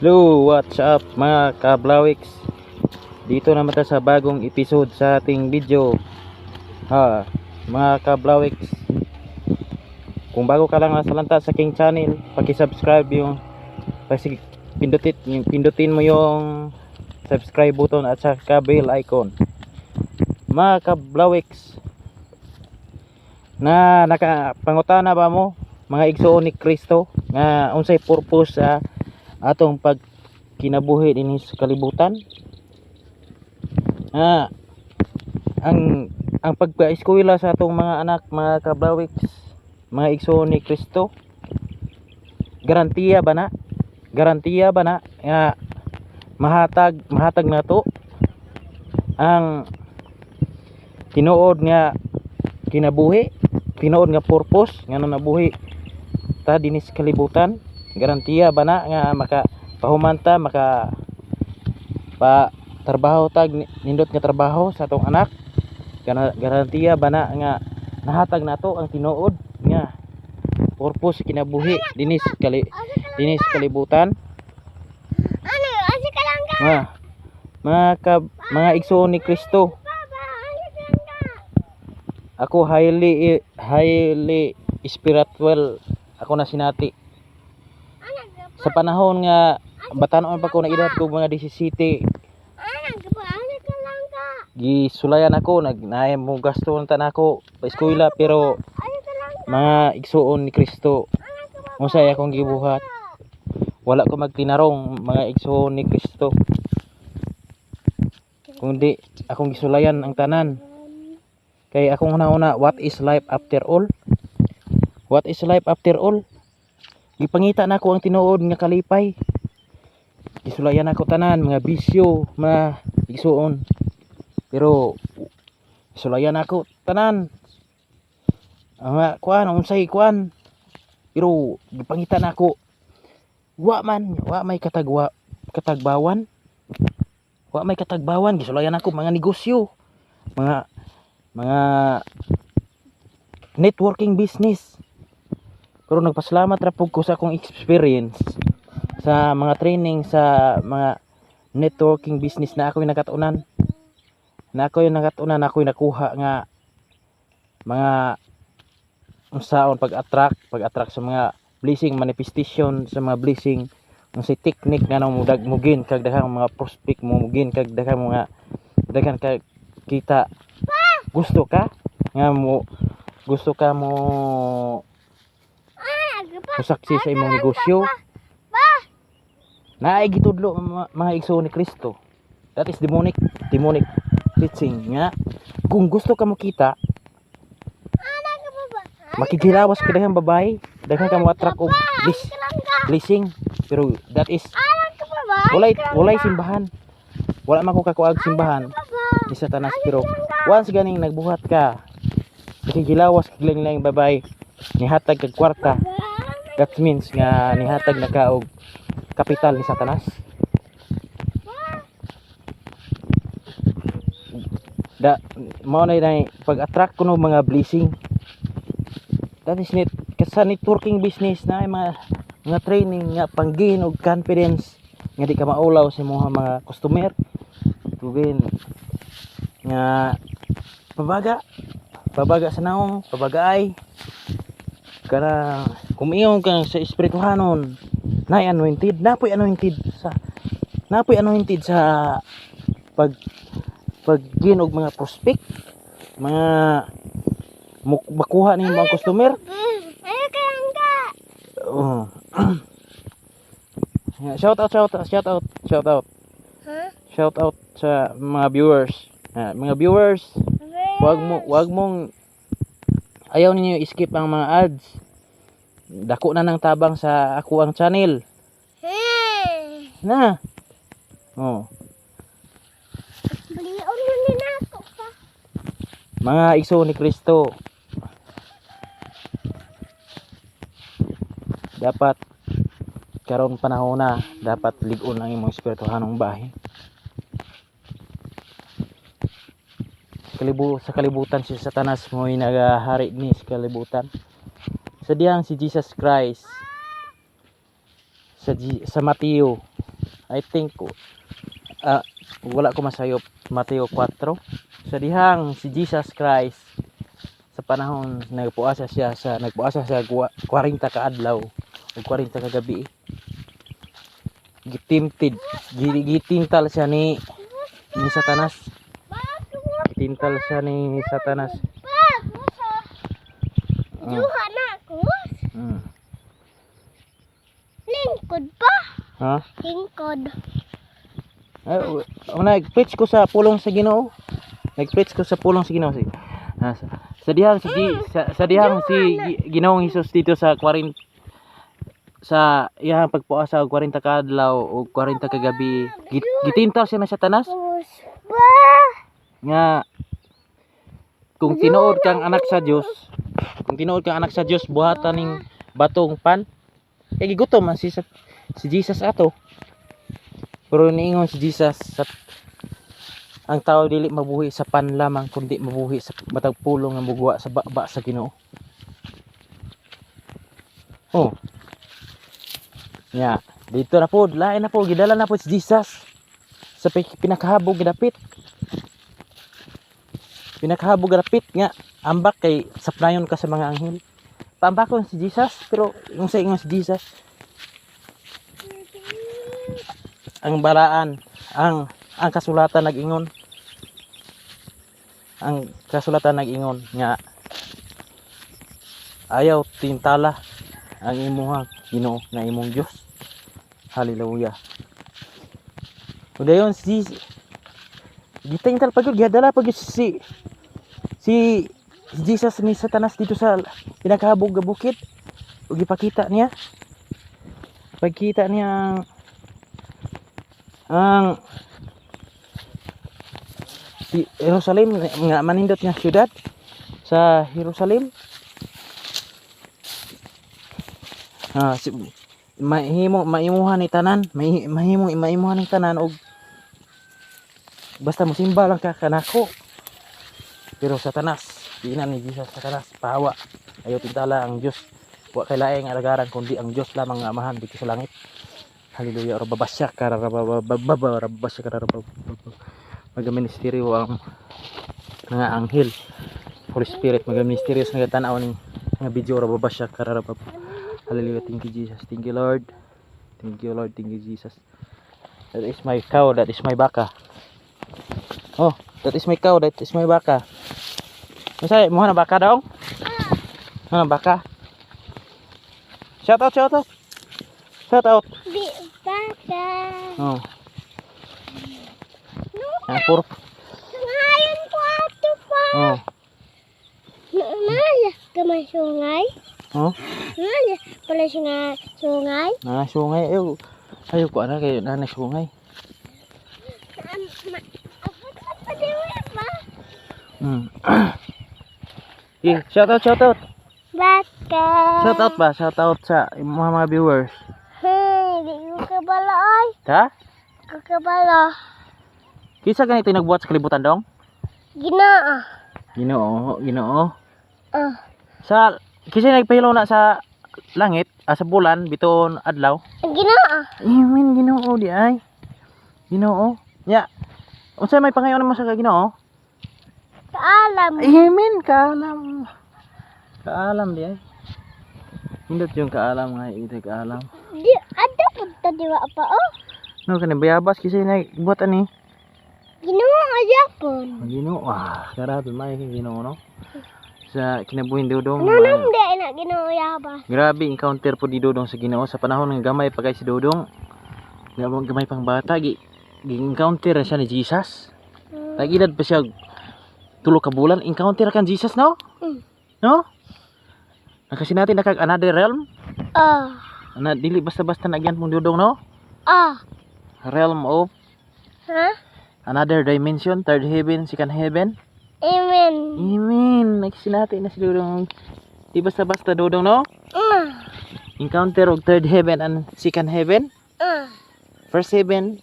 Hello, what's up, mga kablawiks? Dito naman tayo sa bagong episode sa ating video. Ha, mga kablawiks. Kung bago ka lang nasalanta sa aking channel, paki-subscribe yung pindutin mo yung subscribe button at saka bell icon. Mga kablawiks, na nakapangutana ba mo, mga igsoon ni Kristo, nga unsay purpose sa atong pag kinabuhi dinhi sa kalibutan? Nga ang pagpa-eskwela sa atong mga anak, mga kablawiks, mga igsoon ni Kristo, garantiya ba na nga mahatag mahatag nato ang tinuod nga kinabuhi, tinuod nga purpose nga nabuhi ta dinhi sa kalibutan? Garantiya ba na nga maka pahumanta, maka pa trabaho tag nindot nga trabaho sa atong anak? Garantiya ba na nga nahatag nato ang tinuod nga purpose sa kinabuhi dinhi sa kalibutan? Ano? Asa ka lang ka? Mga igsoon ni Kristo, Papa, asa ka lang ka? Ako highly highly spiritual ako na sinati. Ano ka pa? Sa panahon nga batanon pa ko, na edad ko mga 17, Ano ka pa? Asa ka lang ka? Gisulayan ako, nag naay mo gasto ng tanan ako pa eskwela, pero Asa ka lang ka? mga igsoon ni Kristo, Ano ka pa? unsay akong gibuhat, wala ko magtinarong, mga igsoon ni Kristo, kundi akong gisulayan ang tanan, kay akong hunahuna, what is life after all? What is life after all? Gipangita nako ang tinuod nga kalipay. Gisulayan ako tanan mga bisyo, mga igsoon, pero gisulayan ako tanan ang mga kuan, unsay kuan, pero gipangita nako, wa man, wa may katagwa katagbawan, wa may katagbawan. Gisulayan ako mga negosyo, mga networking business, pero nagpasalamat ra pud ko sa akong experience sa mga training sa mga networking business na ako'y nakatunan, ako'y nakuha nga mga unsaon pag-attract sa mga blessing, manifestation sa mga blessing, unsay technique nga nang mudag mugin kag daghang mga prospect mo, mugin kag daghang mga daghan ka kita. Gusto ka nga mo gusto ka mo Ano ka pa? mo sa imong negosyo, naay gitudlo, mga igsoon ni Kristo. That is demonic demonic teaching nga kung gusto ka mo kita, Ano ka pa ba? makikilawas ka daghang babae, daghan ka mo attract og Asa ka lang ka? blessing, pero that is Ano ka pa ba? walay walay simbahan, wala man ko kakuag simbahan Papa. ni Satanas. Pero once ganing nagbuhat ka, nakikilawas kag lain-laing babae, nihatag kag kwarta, that means nga nihatag na ka og kapital ni Satanas. Da mao na pag-attract kuno mga blessing. That is net sa networking business na ay mga training nga pang-gain og confidence nga di ka maulaw sa imong mga customer, tugin nga pabaga pabaga sa naong pabaga ay kana kung ingon ka sa espirituhanon, naay anointed, napoy anointed sa pag pag og mga prospect, mga makuha nimo ang customer. Ano ka lang ka? Oh. Yeah, shout out, shout out, shout out, shout out. Ha? Shout out sa mga viewers. Ah, mga viewers, wag mong ayaw ninyo i-skip ang mga ads. Dako na ng tabang sa ako ang channel. Hey. Na. Oh, Balion mo ni nako pa. mga igsoon ni Kristo. Dapat karon panahon na dapat lig-on ang imong espirituhanong bahin. Sa kalibutan, si Satanas mo'y nagahari ni sa kalibutan. Sa diyang si Jesus Christ sa Mateo I think wala ko masayop, Mateo 4, sa dihang si Jesus Christ sa panahon nagpuasa siya 40 ka adlaw o 40 ka gabi, gitimtid, gitintal siya ni Satanas, gitintal siya ni Satanas. Duha na ako. Lingkod pa. Ha? Lingkod. Ay, nag-preach ko sa pulong sa Ginoo. Nag-preach ko sa pulong sa Ginoo. Sa dihang si sa dihang si Ginoong Hesus dito sa 40 sa iyang pagpuasa og 40 ka adlaw o 40 ka gabi, gitintal siya na Satanas Ba. nga kung tinuod kang anak sa Dios, kung tinuod kang anak sa Dios, buhatan ning batong pan, kay gigutom man si Jesus ato. Pero niingon si Jesus sa ang tao dili mabuhi sa pan lamang, kundi mabuhi sa matag pulong nga muguwa sa baba sa Ginoo. Oh nya, dito na po, lain na po, gidala na po si Jesus sa pinakahabog nga dapit, pinakahabog nga dapit nga ambak kay saplayon ka sa mga anghel. Paambakon si Jesus, pero yung sa ingon si Jesus, ang balaan, ang kasulatan nag-ingon, ang kasulatan nag-ingon nga ayaw tintala ang imuha Ginoo nga imong Dios. Hallelujah. Ug dayon si gitintal pa gyud, gihadala pa gyud si si Jesus ni Satanas dito sa pinakahabog nga bukid ug gipakita niya, pagkita niya ang si Jerusalem nga manindot nga syudad sa Jerusalem. Si, mahimo maimuha ni tanan, mahimo maimuha ni tanan og basta mosimba lang ka kanako. Pero Satanas, di na ni Jesus, "Satanas, pahawa. Ayaw tintala ang Dios. Wa kay laing alagaran kundi ang Dios lamang nga Amahan dito sa langit." Hallelujah. Rababasya karabababa rababasya karababa. Magaministeryo ang mga anghel. Holy Spirit magaministeryo sa nagtanaw ning nga video, rababasya karababa. Hallelujah. Thank you, Jesus. Thank you, Lord. Thank you, Lord. Thank you, Jesus. That is my cow. That is my baka. Oh, that is my cow. That is my baka. Masay, mo na baka daw? Ha, baka. Shout out, shout out. Shout out. Bi baka. Oh. No, Ah, puro. sungayon ko ato pa. Oh. Naya, gamay sungay. Oh. Naya, pala sungay, sungay. Na sungay ayo. Ayo ko ana kay na sungay. Ma, abot ka pa di ba? Yeah, shout out, shout out. Baka. Shout out ba? Shout out sa mga viewers. Hey, di ko kabalo ay. Ha? Ko kabalo. Kinsa ganito nagbuhat sa kalibutan, dong? Ginoo. Ginoo, Ginoo. Ah, Sa kinsa nagpahilo na sa langit, sa bulan, bituon, adlaw? Ginoo. Amen, Ginoo di ay. Ginoo. Nya. Unsa may pangayon mo sa Ginoo? Kaalam. Amen, kaalam. Kaalam di ay. Hindot yung kaalam nga ito kaalam. Di ada punta di wa pa oh. No kani bayabas, kasi nagbuhat ani. Ginoo ayapon. Ginoo, ah, grabe may kay Ginoo, no. Sa kinabuhin Dodong. Ano nam di na Ginoo yabas. Grabe encounter po di Dodong sa Ginoo sa panahon ng gamay pa kay si Dodong. Gamay gamay pang bata, gi encounter na siya ni Jesus. Tag-edad pa siya 3 ka bulan, encounter kan Jesus, no? No? Nakasinati na kag another realm. Ah. Ana dili basta-basta nagyan mong Dodong, no? Ah. Realm of Ha? another dimension, third heaven, second heaven. Amen. Amen. Nagsinati na si Dodong. Di basta-basta, Dodong, no? Ah. Encounter og third heaven and second heaven. Ah. First heaven.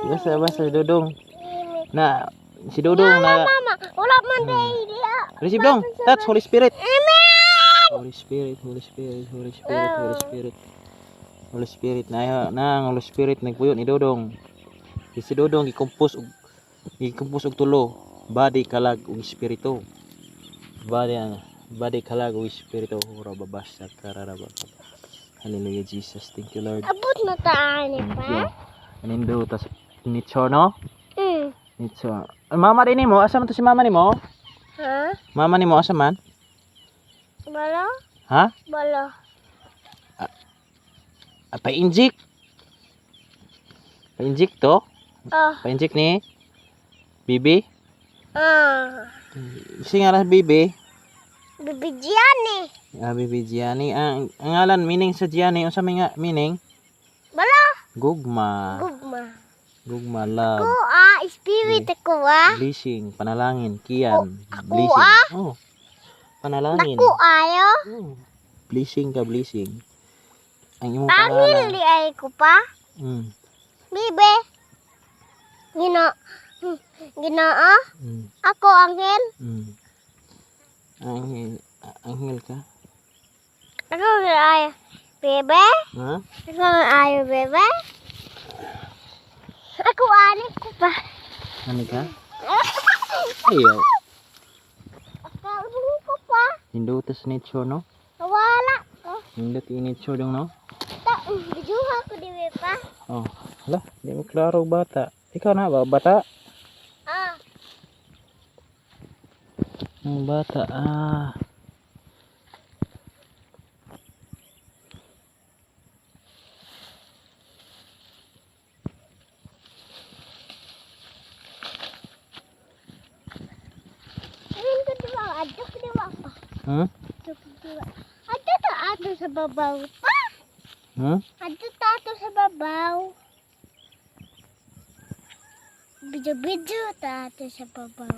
Di basta-basta si Dodong. Amen. Na si Dodong na Mama, wala man di dia. Receive, dong. Touch Holy Spirit. Amen. Holy Spirit, Holy Spirit, Holy Spirit, Holy Spirit. Holy Spirit na na ang Holy Spirit nagpuyo ni Dodong. Si Dodong gi-compose og tulo, body, kalag ug espiritu. Body ang body, kalag ug espiritu. Ora babasa kararaba. Hallelujah, Jesus. Thank you, Lord. Abot na taan Thank pa. you. Anindo tas nature, no? Mm. Nature. Ang mama din nimo, asa man to si mama nimo? Ha? Mama nimo asa man? Balo? Ha? Balo. Ah, pa-inject. Pa-inject to? Oh. Pa-inject ni Bibi? Ah. Si ngalan Bibi? Bibi Gianni. Ah, Bibi Gianni. Ang ngalan, meaning sa Gianni, unsa may nga meaning? Balo. Gugma. Gugma. Gugma, love. Ko ah, spirit ako ah. Blessing, panalangin, kian. Ako, Blessing. ah? Oh. Panalangin. Naku ayo. Oh. Blessing ka, blessing. Ang imong Pangil pangalan. di ay ko pa. Bibi. Gina. Ginaa. Ako anghel. Anghel, anghel ka? Ako ayo. Bebe. Ha? Ako ayo bebe. Ako ani ko pa. Ano ka? Ayaw. Ako ko pa. Hindutas nature, no? Wala ko. Hindot nature dong, no? Ta, bijuha ko di pa. Oh, hala, di mo klaro bata. Ikaw na ba, bata? Ah, Ang bata, ah. ayun ko di ba? Adto ko di ba pa? Adto ko di ba? Adto ta ato sa babaw pa. Adto ta ato sa babaw. Bidyo-bidyo ta ato sa babaw.